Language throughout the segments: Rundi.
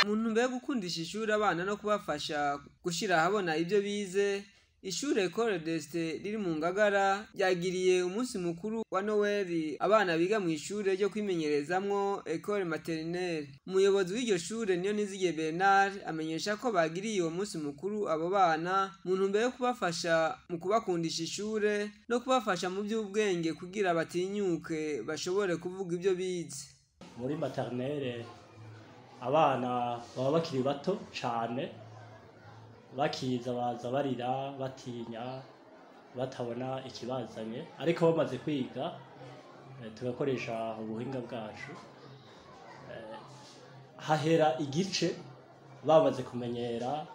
Mu ntumbero yo gukundisha ishure abana no kubafasha gushira ahabona ivyo bize, ishure Ecole Destin riri mu Ngagara ryagiriye umunsi mukuru wa Noweli abana biga mw'ishure ryo kwimenyerezamwo Ecole Maternelle. Umuyobozi w'iryo shure Niyonizigiye Bernard amenyesha ko bagiriye uwo munsi mukuru abo bana mu ntumbero yo kubafasha mu kubakundisha ishure no kubafasha mu vy'ubwenge kugira batinyuke bashobore kuvuga ivyo bize. Muri maternelle abana baba bakiri bato cane, bakiza baza barira batinya batabona ikibazanye, ariko bamaze kwiga tugakoresha ubuhinga bwacu, hahera igice bamaze kumenyera,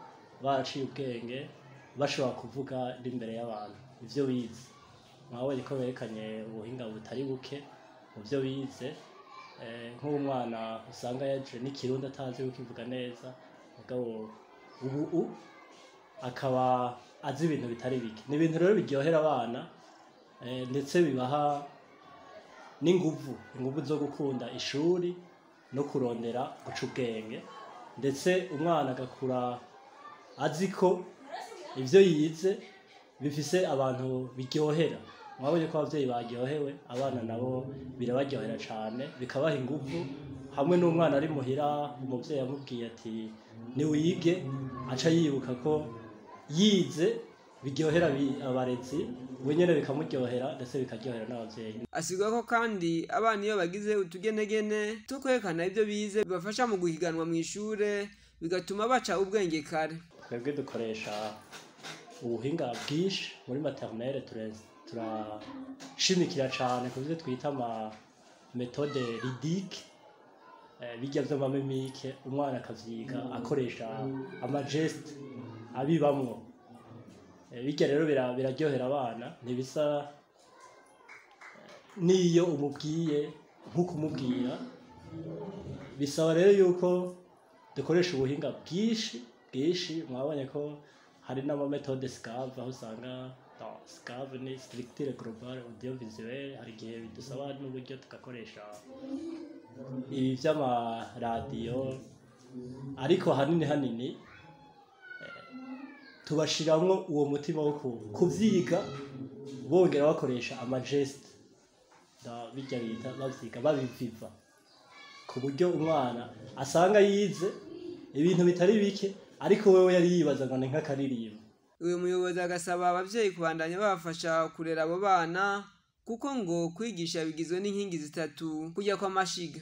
baciye ubwenge, bashobora kuvuga n'imbere y'abantu ivyo bize. Mwabonye ko berekanye ubuhinga butari buke mu vyo bize, nk'umwana usanga yaje n'ikirundi atazi kukivuga neza, mugabo ubu akaba azi ibintu bitari bike. Ni ibintu rero biryohera abana, ndetse bibaha n'inguvu, inguvu zo gukunda ishuri no kurondera guca ubwenge, ndetse umwana agakura azi ko ivyo yize bifise abantu biryohera. Mwabonye ko abavyeyi baryohewe, abana nabo birabaryohera cane, bikabaha inguvu. Hamwe n'umwana ari muhira, umuvyeyi amubwiye ati niwige, aca yibuka ko yize biryohera abarezi, we nyene bikamuryohera ndetse bikaryohera n'abavyeyi. Asigura ko kandi abana iyo bagize utugenegene two kwerekana ivyo bize bibafasha mu guhiganwa mw'ishure, bigatuma baca ubwenge kare. Twebwe dukoresha ubuhinga bwinshi muri maternelle, turashimikira cane ku vyo twita ama méthode ludique, birya vy'amamimike, umwana akavyiga akoresha amageste abibamwo. Birya rero biraryohera abana, ntibisa n'iyo umubwiye nk'uko umubwira. Bisaba rero yuko dukoresha ubuhinga bwinshi bwinshi. Mwabonye ko hari n'ama méthode SCAV, aho usanga SCAV ni structure globale audiovisuelle, hari igihe bidusaba n'uburyo tugakoresha ibi vy'amaradiyo, ariko hanini hanini tubashiramwo uwo mutima wo kuvyiga bongera bakoresha amageste, birya bita bavyiga babiviva, ku buryo umwana asanga yize ibintu bitari bike, ariko wewe yari yibaza ngo ni nk'akaririmbo. Uyu muyobozi agasaba abavyeyi kubandanya babafasha kurera abo bana, kuko ngo kwigisha bigizwe n'inkingi zitatu kujya kw'amashiga.